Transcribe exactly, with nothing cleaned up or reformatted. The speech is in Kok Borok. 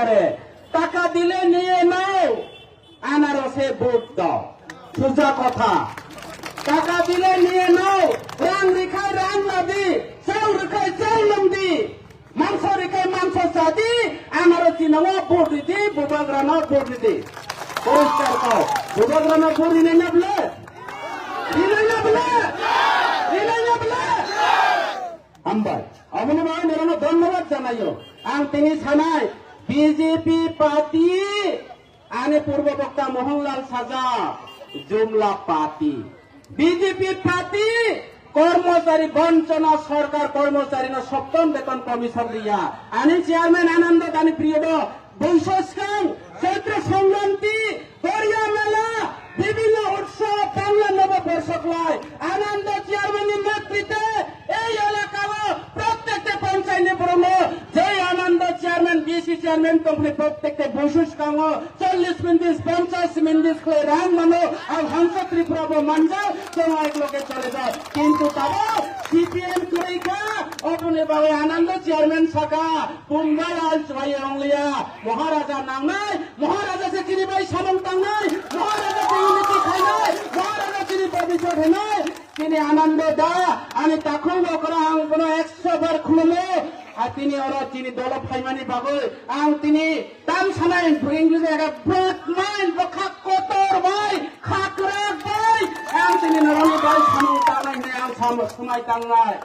আরে, টাকা দিলে নিয়ে নাও, আনারসে ভোট দাও। সোজা কথা। টাকা দিলে নিয়ে নাও, rang rikha rang ladi, chao rikha chao longdi, mangso rikha mangso chadi, anaro chinao vote ridi, bubagrano vote ridi. Poriskar kok, bubagrano vote rinai na bole? Rinai na bole? Rinai na bole? Hambai. Aboni bagwi norokno dhonnobad janaio. Ang tini sanai B J P party, ani purbo bokta Mohanlal saja jumla party. B J P party, kormochari bonchona sorkar, kormochari no soptom beton commission riya. Ani chairman Anando Dani Priyo do Boiso swkang, Chaitra Songkranti, Doriya Mela, bibhinno utsav, Bangla Nobo Borso khlai, Anando chairman ni netritwe ei elakao prottekta panchayat ni borokno jai Anando chairman, B C chairman tongphai prottekta boisu swkango chollish minutes, ponchash minutes khlai rang mano, ang Hansa Tripura bo manjak, chwng ekloge chole jak. Kintu tabo C P M kwrwi kha, oboni bagwi Anando chairman saka, Pumbai al chwai ongliya, Maharaja nangnai, Maharaja se chini bai samung tangnai, Maharaja se unity khainai, Maharaja chini bobiswt hinai, chini Anando da, ani takhuk okra ang bono ekso bar khulumo, a tini oro chini dolo phaimani bagwi, ang tini tam sanai, English ega bright mind, bwkha kotor bai, khakrak bai, ang tini norokni bai samung tangnai hinwi ang sam-, swmai tangnai.